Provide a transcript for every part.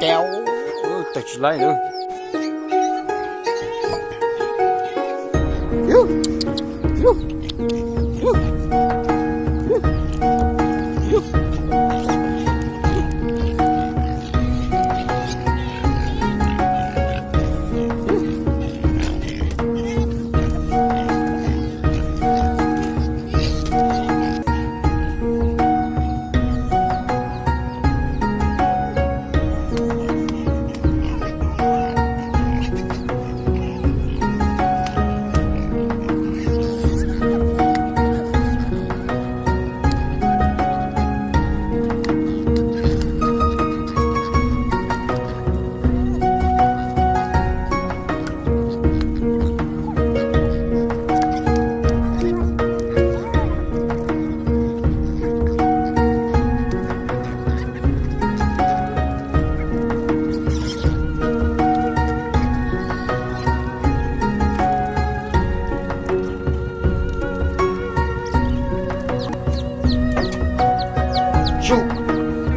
Tawg tsis laib.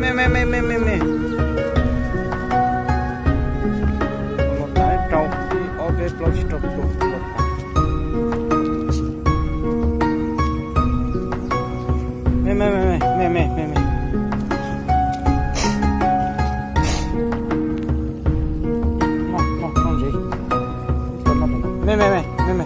Me me me me me me. Los tas rau ib ob peb plaub tsib rau tus los tas. Me me me me me me me. Noj, noj, noj ntsev. Me me me me me.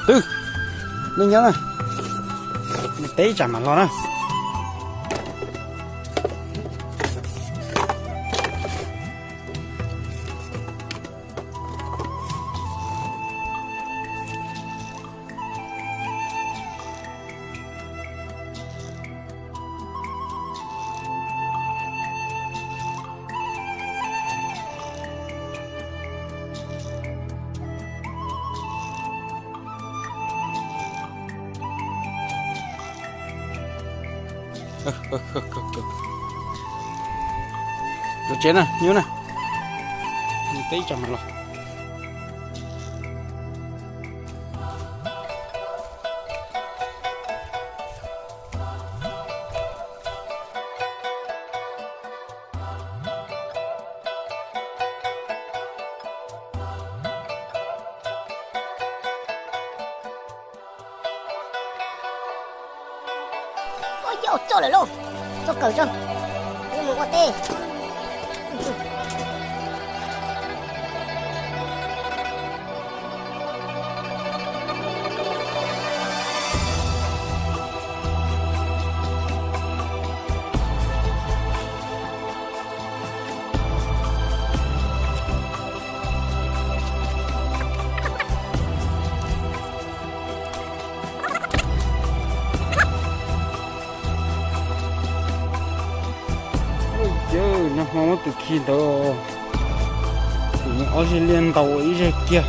Twb, nej nyob na, nws teb ib tsam mam los na. Tus tsev na, nyob na, nws teb ib tsam mam los. Ua yau txog lawm lauj, txog kawm tso, wb mus ua teb. Yawg, nag hmo muab tus khi ntawd, tus ob zeg liaj ntaus ib zeg kiag.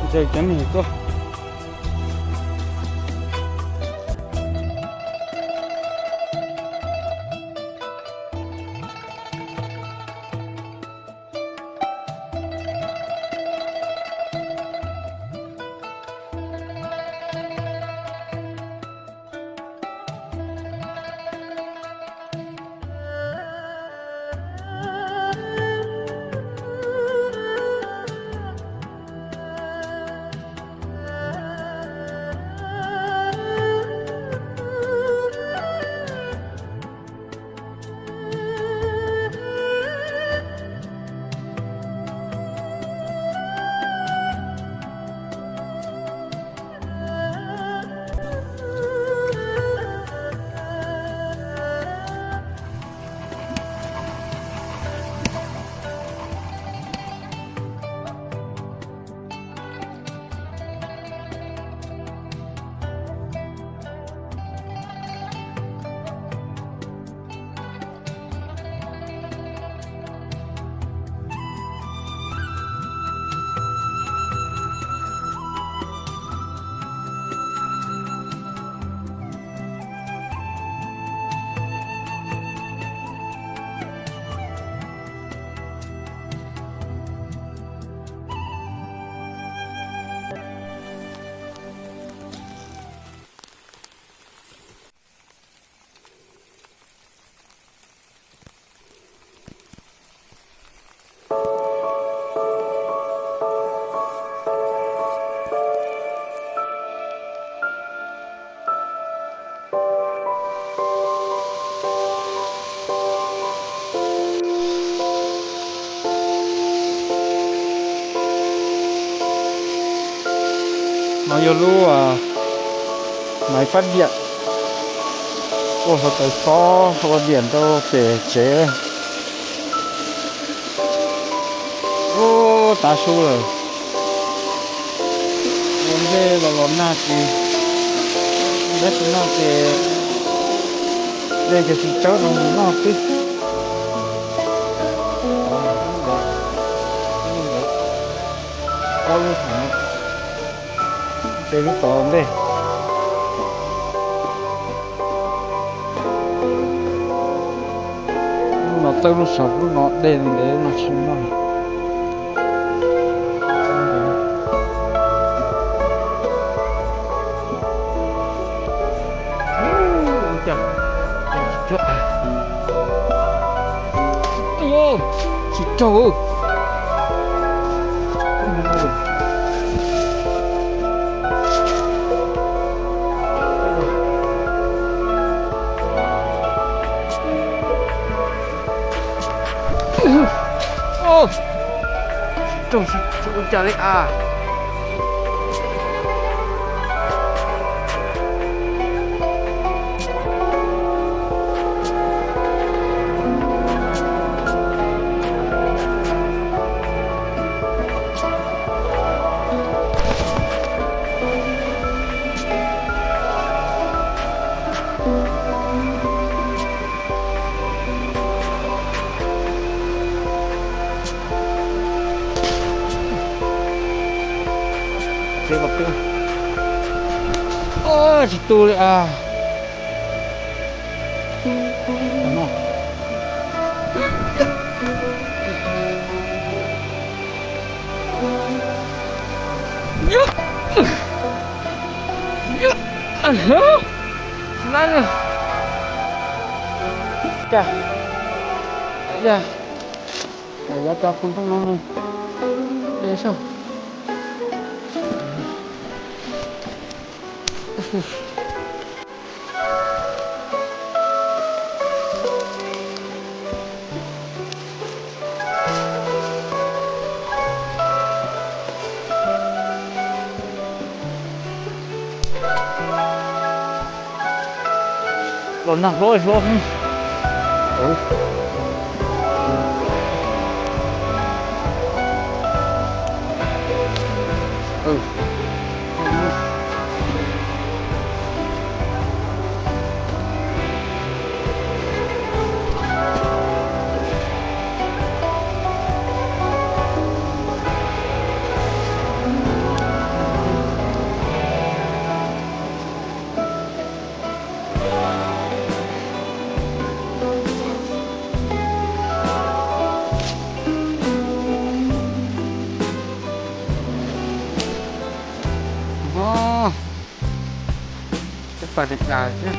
Ncaws cov niag tuaj. No yog lub maiv fab diam, ua hluav taws xob ua diam rau pem tsev. Ub, tav su lawm. Ua ntej los los nag ces, tab sis no ces dej ces tsis tsawb no mus noj xwb. Ob lub, ces lub tod ntej. Lub no txawj lub saum, lub no dej ntev no tsis noj. Tsis raug. Tsis ua cas li as. Tsis tu li as. Tsis laib li. Cas, cas, yuav cov tus ntoo no de saib. Los nag hlob hlob. Cov pas neeg dag thiab.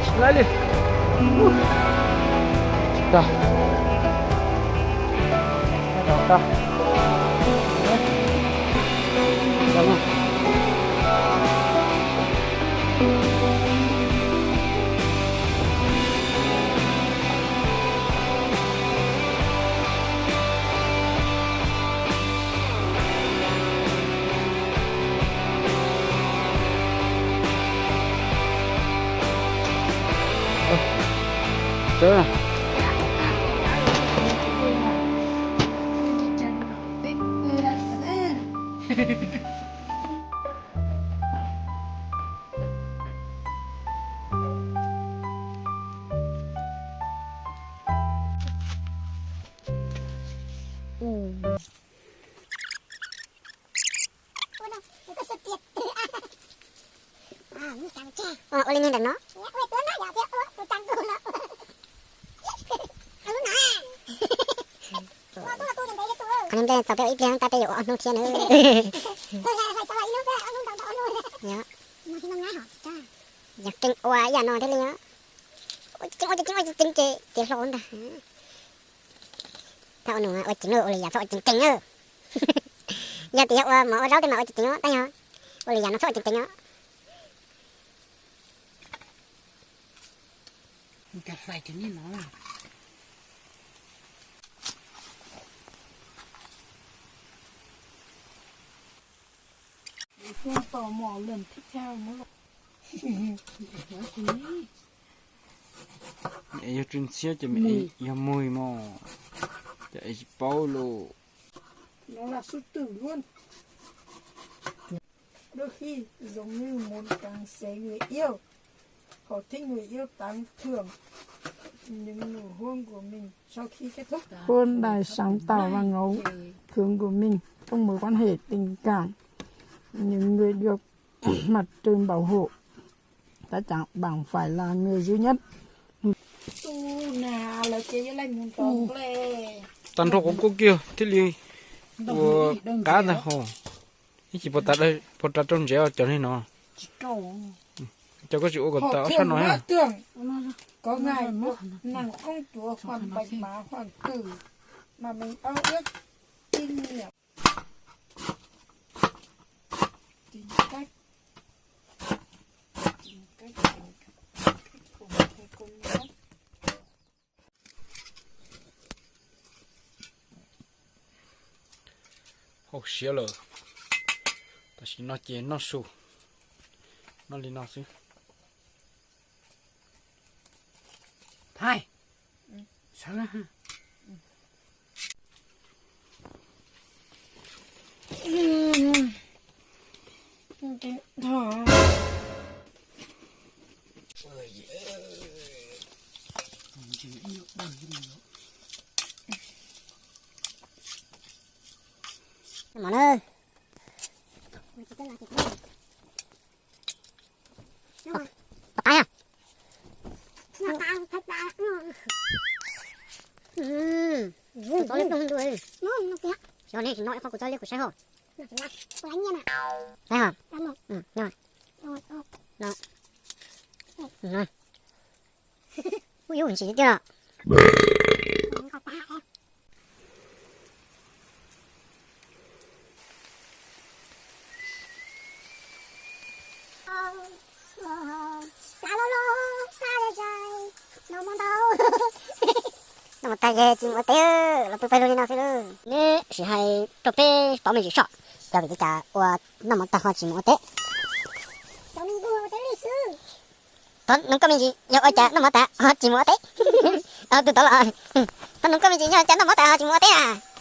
Tsis laib li. Tag. Tag. Ua li niag ntawm no. Qhov niag nplej txaus peb ua ib pliag tab peb yuav ua ob hnub thiab na. Yog keej ua ib yam no thiaj li os. Ua tsis ceeb, ua tsis ceeb, ua tsis ceeb ces tias hlo ntag. Thaum ua nus ua ceev, ua li yam txhob ua ceev ceev na. Yog tias yog ua mov ua zaub tej mas ua tsis ceev os, tab yog ua li yam no txhob ua ceev ceev os. Nkag hlais cov niag no. Yog tsis ntxhiab ces yog mug mog, ces tsis paub lauj. Đôi khi giống như muốn cắn xé người yêu, họ thích người yêu tán thưởng những nụ hôn của mình sau khi kết thúc. Hôn đài sáng tạo và ngẫu hứng của mình trong mối quan hệ tình cảm. Những người được mặt trời bảo hộ, chắc chắn bạn phải là người duy nhất. Tus na lawv ces yog leej mus tau nplej. Tag nrho quav kub kiag thiaj li ua qab ntag hos. Ib chim puas tas rau ntsev cov neeg no. Cov koj tsis ua kom tas ob sab no thiab. Hauv siav lawm, tam sim no ces noj su, noj li no xwb. Thaij, sawv. Mov na. Pov tab, kuv txob liab ploog ntua. Xyov nej tsis noj ib qho kuv txob liab kuv saib hos. Saib hos. Kuj yub ntsis tiag. Noj mov tag ces tsis mus ua teb, los pw pawg lug li no xwb lauj. Neb sim hais rau peb paub me ntsis soj, yog vim li cas ua noj mov tag ho tsis mus ua teb? Thov nug koj me ntsis, yog ua cas noj mov tag ho tsis mus ua teb? Tus tod los, thov nug koj me ntsis, yog cas noj mov tag ho tsis mus ua teb na?